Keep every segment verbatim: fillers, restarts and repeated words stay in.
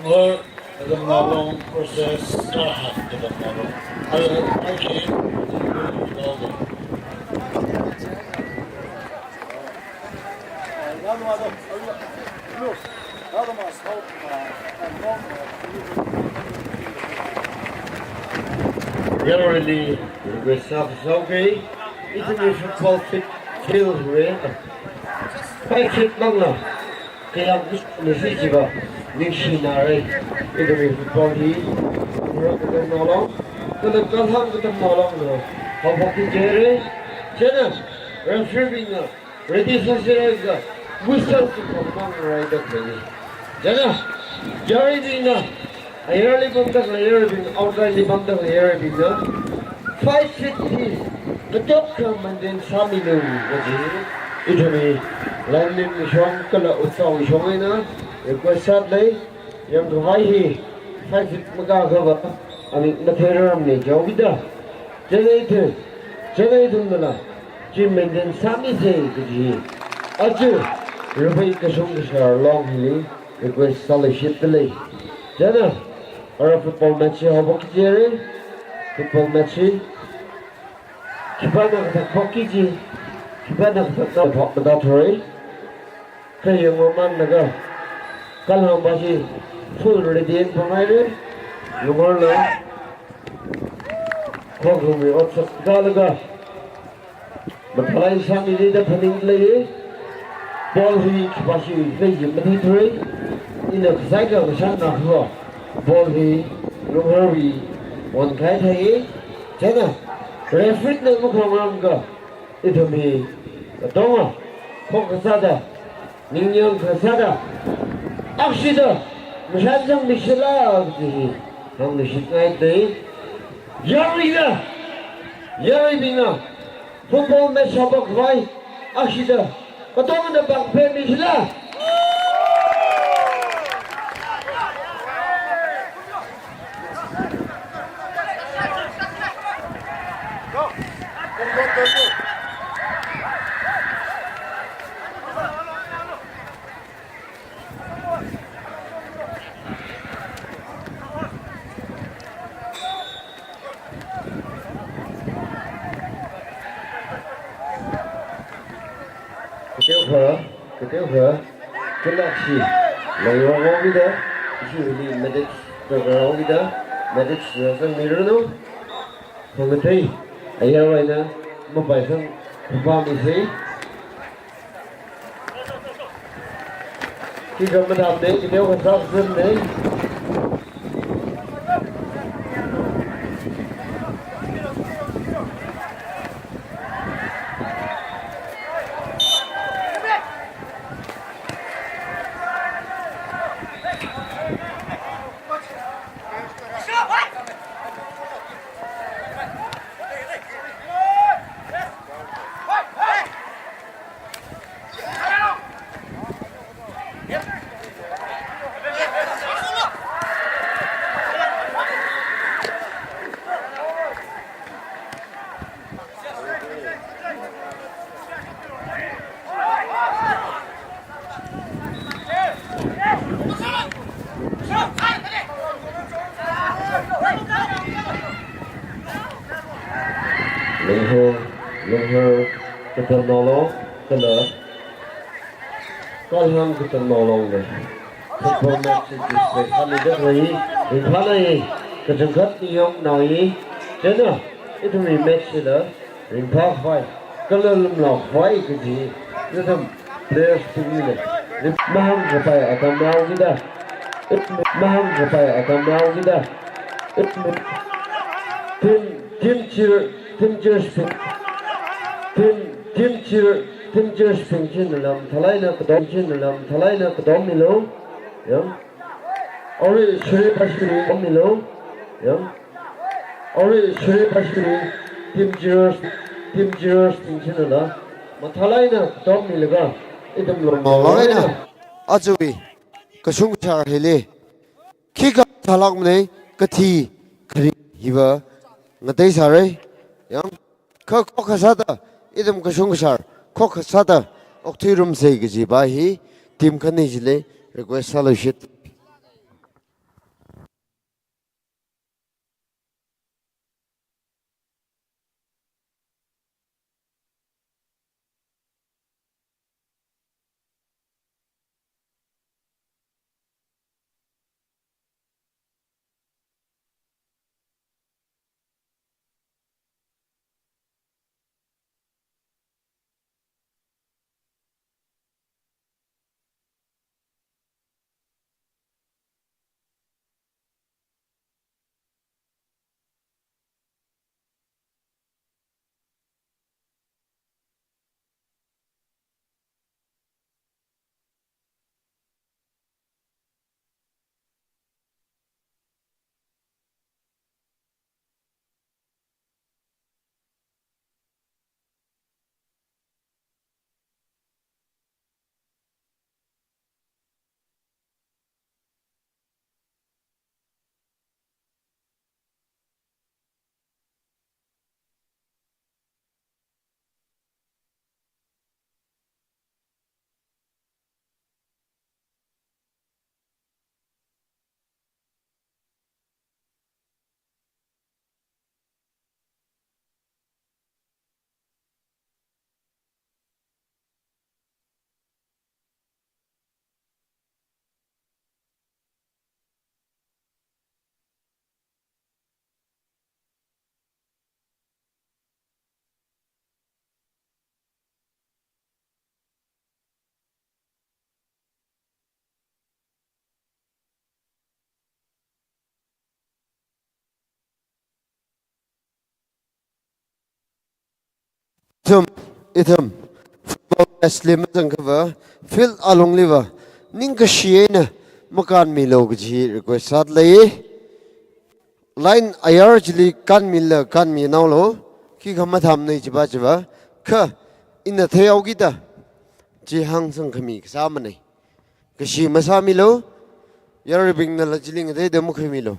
Ngar Kadamnaolong versus Karhang Kadamnaolong. Al-, al-, Yaruili request sāsāuki, ithumwui football field, field wui five feet mangla kayākha misi jiva ningshinare. Ithumwui football hi Ngar Kadamnaolong kala Karhang Kadamnaolong lo haophokki kaji re. Chieina referee bingna ready sāsālaga whistle chi khongmang raida khalei. Chieina yaruibingna ayarli pamda khalei yaruibing, outside li pamda khalei yaruibingna five feet hi katokha maintain sāmilu kaji ithumwui lineman shong kala otsaowui shong eina request sālei. Yangkhavai hi five feet makākhava amik matheirarmana jihaokida. Chieina ithum, chieina ithumnala chi maintain sāmisa kaji aja Raphei Kashung Kashar Long hili request sāluishitdalei. Chieina ara football match hi haophokki kaji re. Football match hi khipāna kathak phokki kaji, khipāna kathak phok matāthura. Kha yangmamānlaga Karhangva chi full ready eina pamhaira. Lungarna khokhamei otsak kalaga mathālāk eina sāmida phaningdalei. Ball hi khipāshi lei chi matheithura. Ina kasai ka kashan na kho. Ball hi Lungharwui onkahai thai. Chieina referee na makhongramkha ithum hi katonga khokha sāda, ningyāng kasāda, akshida mashan zangmishila kaji hi hāngluishitngaidalei. Yaruina, yaruibingna football match haophok khavai akshida katongana pāng phemishila. Kateokha, kateokha, kalakshi, layong haokida, ishi hili medics, program haokida, medics na zangmiranu, khangatei, ayarwui eina mapaisang, pamisa. Kikha matamde, kateokha sāzanne. Lunghar, Lunghar, Katamnaolong, kala Kalhang Katamnaolong le. Football match hi display sāmida khalei, ringphānai, kachangkhat ningyāng nai, chieina, ithumwui match hila, ringphākhavai, kala lumlākhavai kaji, nathum players bingli le, mahāngkapai atam haokida, mahāngkapai atam haokida, team, team cheer, team cheers bing, team, team cheer, team cheers bing china lam thālāk eina katom, china lam thālāk eina katommilu, ya. Aruirui shuri pashuri milu, ya. Aruirui shuri pashuri team cheers, team cheers bing chinala mathālāk eina katommilaga, Ithum longmao eina, ajawui kashung kashar hili khikha thālākmanei, kathi kharing hiva ngateisāra. Yang, kha khokkha sāda, ithum kashung kashar khokkha sāda okthuirumsa kajiva hi team khani chili request sāluishit. Ithum, ithum, football match li mazangkhava, field alungliva ningkashi eina makānmilu kaji request sālei. Line ayar chili kānmila kānminaolu, khikha mathāmana chiva chiva, kha ina theihaokida chi hāngsangkhami kasāmanei. Kashi masāmilu, yaruibingnala chili ngateida makhuimilu.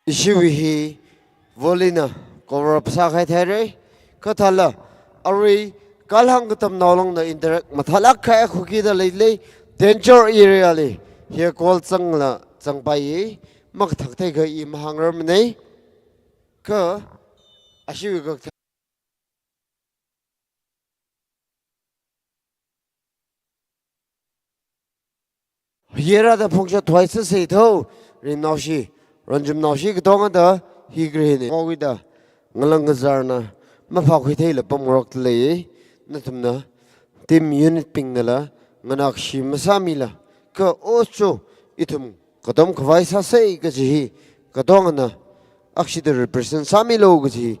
Ishiwui hi volley na cover up sākahai theira. Kha thāla, arui kalhang katamnao longna interact mathālāk kahai khuikida leilei, danger area li hi goal zangla zangpai, makathak thei kha i mahāngrarmanei. Kha ashiwui kak Yera da phongshot thuihaisāsa thao, ringnaoshi, ronjumnaoshi katonga da hi grihini. Ngawida, ngalang kazarna, maphākhui theila pamngarokta lei, nathumna, team unit bingnala, nganākashi masāmila, kha ocho, ithum, katom khavai sāsa kaji hi, katongana akshida represent sāmilu kaji.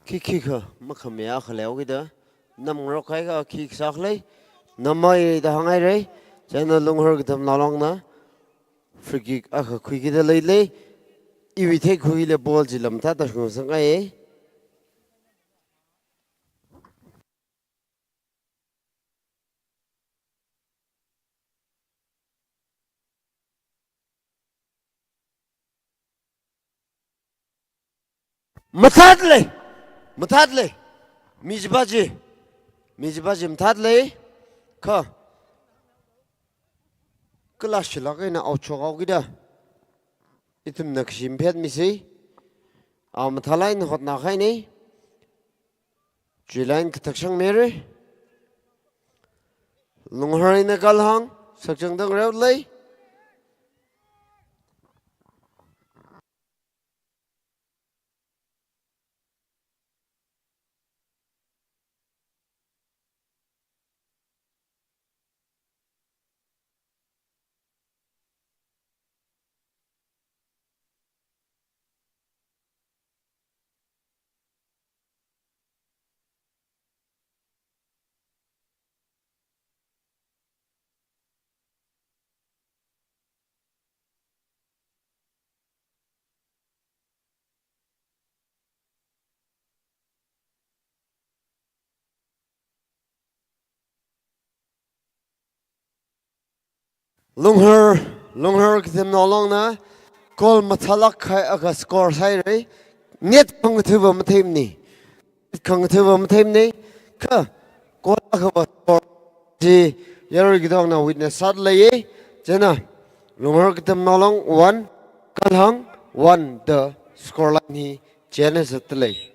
Khi khikha makhameikha leokida, namngarok kahai khi sākhalei, nammeida hānghaira, chieina Lunghar Kathemnao Longna free kick akha khuikida leilei, iwui theikhuili ball chi lamtā tashung sāngai. Mathālei, mathālei. Mi chiva chi, mi chiva chi mathālei. Kha kala shilak eina out shokhaokida, ithumna kashi maphetmisa. Awo mathālāk eina hotnakahaina. Chieina kathak shangmira. Lunghar eina kalhāng, sakchangda ngareolei. Lunghar, Lunghar Kathemnao Longna goal mathālāk kahai akha score sāhaira. Net khangatha̱va matheimana. Net khangatha̱va matheimana. Kha goal akhava score chi yarui katongna witness sāda leiya. Chieina Lunghar Kathemnao Long one, Kalhang one da score line hi chieina zatdalei.